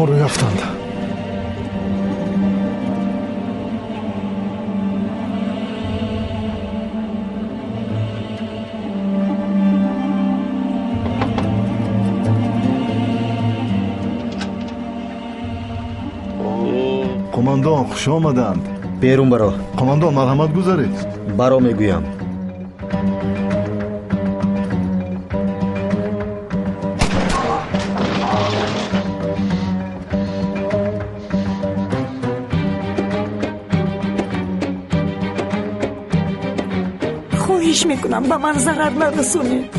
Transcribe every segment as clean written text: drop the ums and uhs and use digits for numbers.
Моро ёфтанд. Қумандон, хуш омаданд. Берун баро. Қумандон, марҳамат гузаред. Баро мегӯям. Хоҳиш мекунам, ба ман зарар нарасонед.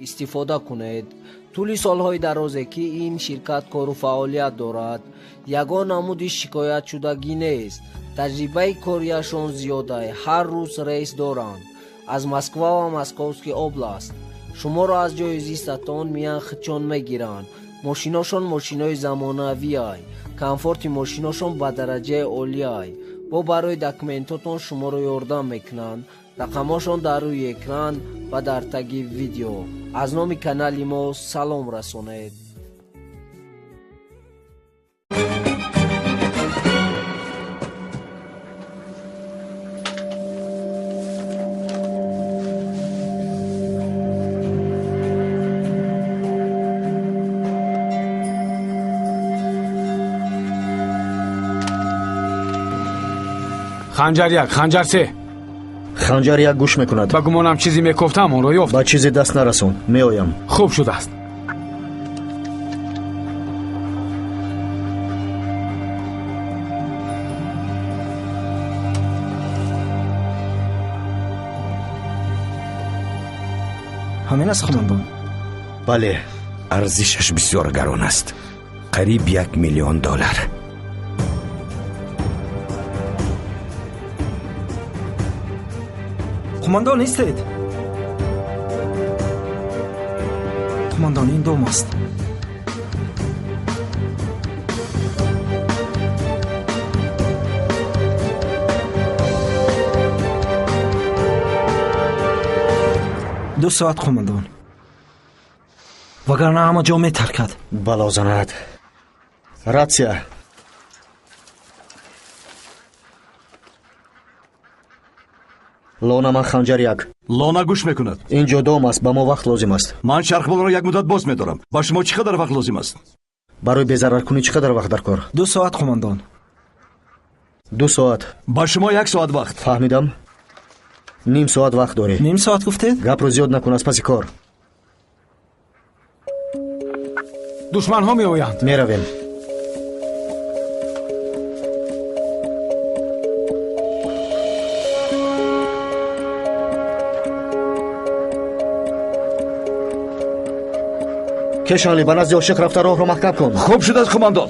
Истифода кунед. Тӯли солҳои дарозе, ки ин ширкат кору фаъолият дорад, ягон намуди шикоятшудагӣ нест. Таҷрибаи кориашон зиёдай, ҳар рӯз рейс доранд аз Москва ва Московский област. Шуморо аз ҷои зистатон миян хичон мегиранд. Мошиношон мошинои замонавиай, комфорти мошиношон ба дараҷаи олиай. Бо барои документотон шуморо ёрдам мекунанд. Рақамҳошон дар рӯи экран ва дар таги видео. Аз номи канали мо салом расонед. Ханҷар як, ханҷар се. Ханҷар як гӯш мекунад. Ба гумонам чизе мекофтам, онро ёфт. Ба чизе даст нарасон, меоям. Хуб шудааст. Ҳамин аст, қумандон? Бале, арзишаш бисёр гарон аст. Қариб 1 миллион доллар. Қумандон, истед. Қумандон, ин дом аст. Ду соат, қумандон, вагарна ҳама ҷо метаркад. Бало занад. Ратсия. Лона, ман ханҷар як. Лона гӯш мекунад. Ин ҷо дом аст, ба мо вақт лозим аст. Ман чархболро як муддат боз медорам. Ба шумо чӣ қадар вақт лозим аст? Барои безараркунӣ чӣ қадар вақт дар кор? 2 соат, қумандон. 2 соат. Ба шумо 1 соат вақт. Фаҳмидам. Ним соат вақт дорӣ. Ним соат гуфтед? Гапро зиёд накун, аз паси кор. Душманҳо меоянд. Меравем. Кешанли, ба назди ошиқ рафта роҳро маҳкам кун. Хуб шудааст, қумандон.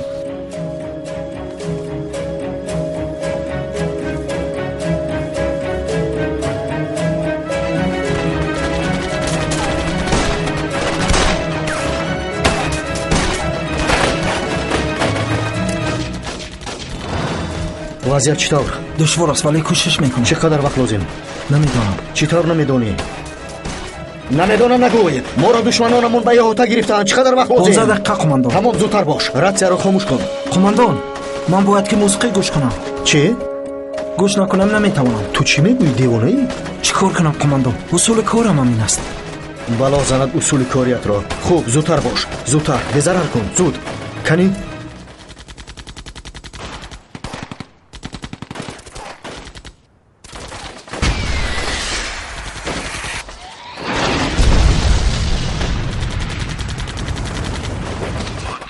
Вазъият чӣ тавр? Душвор аст, вале кӯшиш мекунам. Чӣ қадар вақт лозим? Намедонам. Чӣ тавр намедонӣ? Намедонам нагӯй. Моро душманонамон ба иҳота гирифтаанд. Чӣ қадар вақт лозим? 15 дақиқа, қумандон. Тамом, зудтар бош. Ратсияро хомӯш кун. Қумандон, ман бояд ки мусиқӣ гӯш кунам. Чӣ? Гӯш накунам наметавонам. Ту чӣ мегӯӣ, девонаӣ? Чӣ кор кунам, қумандон? Усули корам ҳамин аст. Бало занад усули кориятро. Хуб, зудтар бош. Зудтар, безарар кун. Зуд. Канӣ?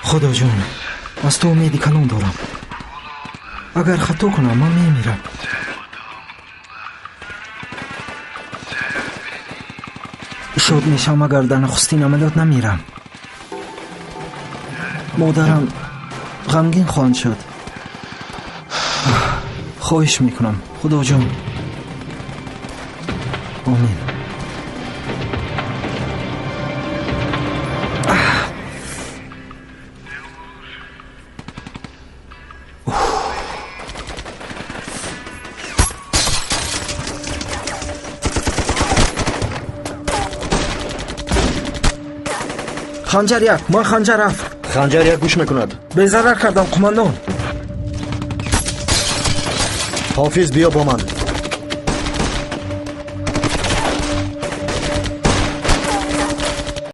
Худоҷон, аз ту умеди калон дорам. Агар хато кунам, ман мемирам. Шод мешавам, агар дар нахустин амалиёт намирам. Модарам ғамгин хоҳанд шуд. Хоҳиш мекунам, Худоҷон. Омин. Ханҷар як, ман ханҷар ҳафт. Ханҷар як гӯш мекунад. Безарар кардам, қумандон. Ҳофиз, биё бо ман.